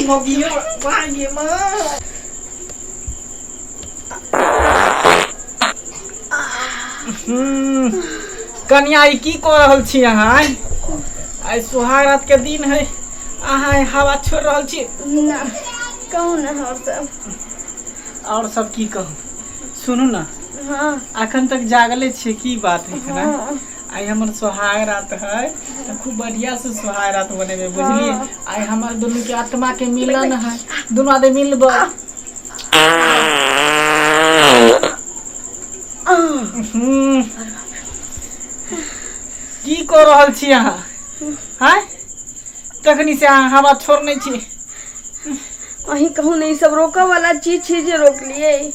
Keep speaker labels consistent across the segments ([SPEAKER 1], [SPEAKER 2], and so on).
[SPEAKER 1] ई मौगी माँ गे माँ। कनिया ई की कऽ रहल छी अहाँ आइ? आइ सुहाग रात के दिन है, अहाँ ई हवा छोड़ रहल छी।
[SPEAKER 2] ना कहू ना और सब।
[SPEAKER 1] और सब की कहू, सुनू ना।
[SPEAKER 2] हाँ।
[SPEAKER 1] अखन तक जागले छियै, की बात है ना?
[SPEAKER 2] हाँ।
[SPEAKER 1] आइ हमर सोहाग रात है तऽ खूब बढ़िया से सोहाग रात मनेबै, बुझलियै?
[SPEAKER 2] हाँ।
[SPEAKER 1] आइ हमर दुनू के आत्मा के मिलन है, दुनू आदमी मिलबै। की कऽ रहल छी अहाँ? आँय, तखनी से अहाँ हवा छोड़ने छी।
[SPEAKER 2] अहीं कहू ने, ई सब रोकऽ वाला चीज छै जे रोकलियै?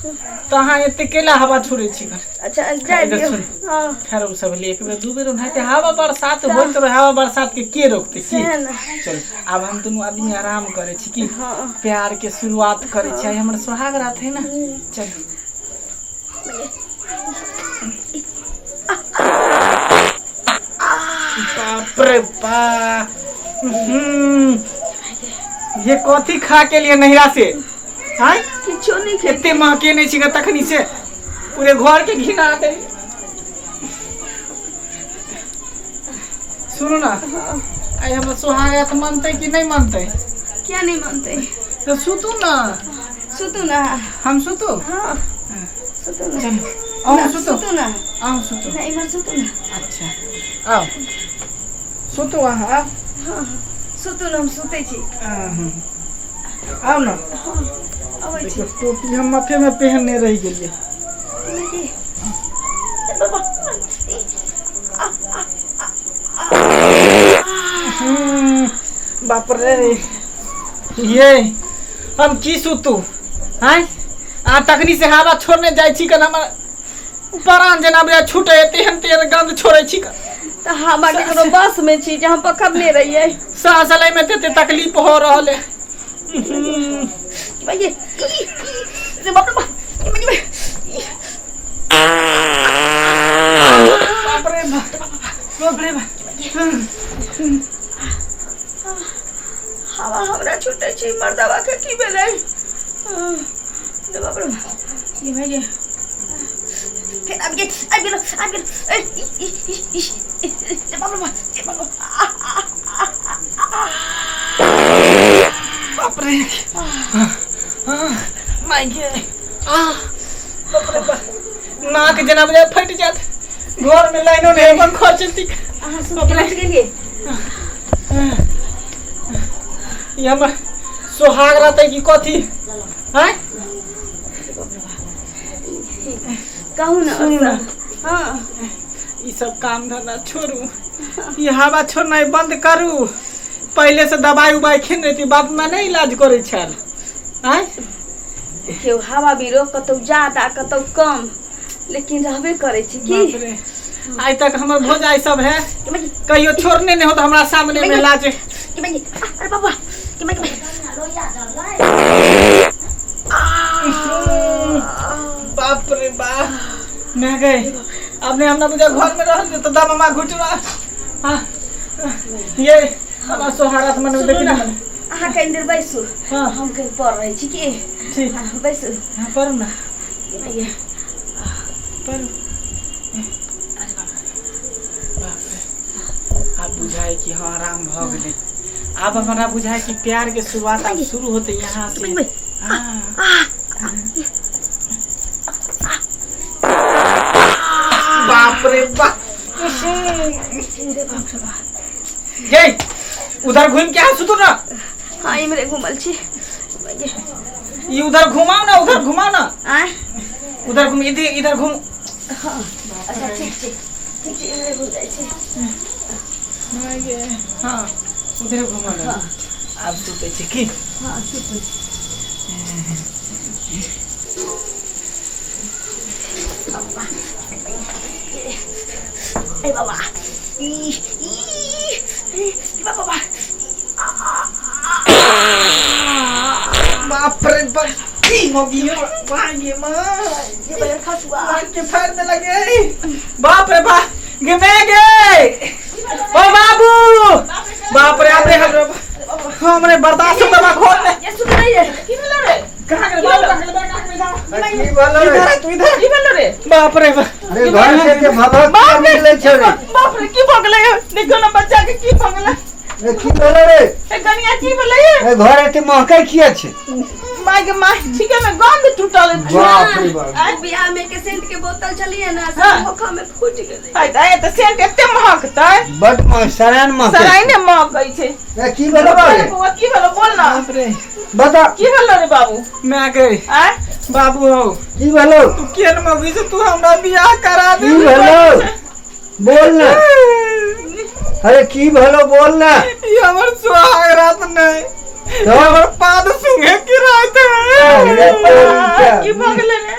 [SPEAKER 1] तऽ अहाँ एते केला हवा छोड़ै छी?
[SPEAKER 2] अच्छा जाय
[SPEAKER 1] इधर
[SPEAKER 2] दियौ।
[SPEAKER 1] सुन।
[SPEAKER 2] हाँ।
[SPEAKER 1] खैर ओ सब एक बेर दू बेर ओनाहिते हवा बरसात होइत रहे, हवा बरसात के के रोकतै की?
[SPEAKER 2] सएह ने।
[SPEAKER 1] चल आब हम दुनू आदमी आराम करै छी की?
[SPEAKER 2] हाँ।
[SPEAKER 1] प्यार के शुरुआत करै छी, आइ हमर सोहाग रात है ना। चल। बाप रे बाप, ये कथी खा के लिए नहिरा से आय?
[SPEAKER 2] किछो नहि खेलियै।
[SPEAKER 1] एते महके नहि छी तखनी से, पूरे घर के घिना दे। सुनू ना, आइ हमर सोहाग रात मनतै कि नहि मनतै?
[SPEAKER 2] किया नहि मानतै?
[SPEAKER 1] तऽ सुतू ना।
[SPEAKER 2] सुतू ना।
[SPEAKER 1] हम सुतू?
[SPEAKER 2] हाँ सुतू ना।
[SPEAKER 1] चलू अहूँ।
[SPEAKER 2] ना,
[SPEAKER 1] सुतू।
[SPEAKER 2] सुतू ना।
[SPEAKER 1] अहूँ सुतू।
[SPEAKER 2] ना, इम्हर सुतू ना।
[SPEAKER 1] अच्छा आउ, सुतू अहाँ आउ।
[SPEAKER 2] हाँ सुतू ना, हम सुतै छी।
[SPEAKER 1] अहूँ। आउ ने।
[SPEAKER 2] हाँ अबै छी।
[SPEAKER 1] देखियौ, टोपी हम माथेमे पहिनने रहि गेलियै।
[SPEAKER 2] की बाबा।
[SPEAKER 1] बाप रे, ये हम की सुतू? आँय, आ तखनी से हवा छोड़ने जाइ छी कन, हमर प्राण जेना बुझाय छूटे, तेहन तेहन गंध छोड़ै छी कन।
[SPEAKER 2] तऽ हवा केकरो बस में छी जे हम पकड़ने रहियै?
[SPEAKER 1] साँस लै में तते तकलीफ हो रहल है।
[SPEAKER 2] भैया रे, बाप रे बाप,
[SPEAKER 1] बाप रे बाप, बाप रे बाप।
[SPEAKER 2] हवा हमरा छूटे छी, मर्दवा के की भेलै? रे बाप रे बाप, ये भैया फेर आबि गेल, आबि गेल, आबि गेल। ए, ई, ई, ई, ई, रे बाप रे बाप, रे बाप रे, आ, आ, आ, आ।
[SPEAKER 1] बाप रे माय गे, आ बाप रे बाप, नाक जेना बुझाय फटि जायत। घर में लाइनो नहीं, पंखा चलती।
[SPEAKER 2] अहाँ सुति के उठि गेलियै?
[SPEAKER 1] ई हमर सोहाग रहतै कि कथी? आँय।
[SPEAKER 2] कहू ने।
[SPEAKER 1] सुनू ना।
[SPEAKER 2] हाँ।
[SPEAKER 1] ई सब काम धंधा छोड़ू, ई हवा छोड़नाइ बंद करू। पहिले से दवाई उबाई खेने रहती, बाप माँ नहि इलाज करै छल? आँय।
[SPEAKER 2] देखियौ, हवा बिरो कतौ ज्यादा कतौ कम, लेकिन रहबे करै छै की?
[SPEAKER 1] बाप रे, आइ तक हमर भौजाई सब है कहियो छोड़ने नहीं होत हमरा सामने में लाज।
[SPEAKER 2] कि भाई, अरे बाबा, कि भाई, कि भाई।
[SPEAKER 1] बाप रे बाप, मैं गए अब नहीं हमरा बुझा घर में रहल तो दम मा घुट रहा। हाँ, ये हमरा सोहारत मन
[SPEAKER 2] सुनू
[SPEAKER 1] देखी
[SPEAKER 2] ने,
[SPEAKER 1] ना।
[SPEAKER 2] अहाँ कनि देर बैसू।
[SPEAKER 1] हाँ।
[SPEAKER 2] हम कनि पढ़ रहै छी की?
[SPEAKER 1] ठीक।
[SPEAKER 2] हाँ, बैसू।
[SPEAKER 1] हाँ, पढ़ू ना।
[SPEAKER 2] कि भाई।
[SPEAKER 1] पढ़ू। बाप रे, आब बुझाए कि हाँ आराम भऽ गेलै। आब हमरा बुझाए कि प्यार के शुरुआत आब शुरू होते यहाँ से। हाँ। बाप रे बाप।
[SPEAKER 2] रे बाप रे बाप।
[SPEAKER 1] गे, उधर घूम के आ, सुतू ना।
[SPEAKER 2] हाँ, इम्हरे घुमल छी।
[SPEAKER 1] ई उधर घुमाओ ना, उधर घुमाओ ना।
[SPEAKER 2] आँय?
[SPEAKER 1] उधर घूम, इधर इधर घूम।
[SPEAKER 2] हाँ अच्छा, ठीक छै, ठीक छै, इम्हरे घुम जाइ छी।
[SPEAKER 1] हाँ, उधर घुमा ना। आब सुतै छी की?
[SPEAKER 2] हाँ सुतू। ए बाबा, ई ई ई बाबा बाबा।
[SPEAKER 1] बाप रे बाप, ई मौगी माँ गे माँ।
[SPEAKER 2] ये बजन खसुआ।
[SPEAKER 1] मार के फाड़ दे लगे। बाप रे बाप, गे मैं गे, ओ बाबू, बाप रे, बाप रे, हमरा हमरे बर्दाश्त होता घर में।
[SPEAKER 2] ये सुन नहीं रे।
[SPEAKER 3] की भेलो रे?
[SPEAKER 1] कहाँ गेलै बाबू, कहाँ गेलै, कहाँ गेलै?
[SPEAKER 4] की भेलो रे?
[SPEAKER 1] इधर आ, तू इधर।
[SPEAKER 3] की भेलो रे?
[SPEAKER 1] बाप रे बाप।
[SPEAKER 4] अरे घर से के भभक
[SPEAKER 3] बाप रे।
[SPEAKER 4] मिलै छै रे।
[SPEAKER 3] बाप रे, की भऽ गेलै? देखियौ ने बच्चा के की भऽ गेलै।
[SPEAKER 4] ए, की भेलो रे?
[SPEAKER 3] ए कनिया, की भेलै?
[SPEAKER 4] ए, घर एते महकै किया छै?
[SPEAKER 3] माय के माय, ठीके में गंध टूटल।
[SPEAKER 4] बाप रे बाप।
[SPEAKER 2] ओ बियाह में के सेंट के बोतल छलिए ना, से धोखा में फूट गेलै।
[SPEAKER 3] आइ तऽ सेंट एते महकतै?
[SPEAKER 4] बड सरान महकै।
[SPEAKER 3] सराइने महकै छै।
[SPEAKER 4] ए, की भेलो रे?
[SPEAKER 3] बौआ, की भेलो? बोल ना।
[SPEAKER 1] बाप रे।
[SPEAKER 4] बता।
[SPEAKER 3] की भेलो रे बाबू?
[SPEAKER 1] मैं गई।
[SPEAKER 3] आय?
[SPEAKER 1] बाबू हो।
[SPEAKER 4] की भेलो?
[SPEAKER 1] तू केहन मौगी से तू हमरा बियाह करा दे।
[SPEAKER 4] की भेलो, बोल ना। अरे, की भेलो, बोल ना।
[SPEAKER 1] ई हमर सुहाग रात नहीं,
[SPEAKER 4] तो?
[SPEAKER 1] हमर पाद सूंघे की रात है।
[SPEAKER 4] अरे तोरी
[SPEAKER 3] की भऽ गेलै रे?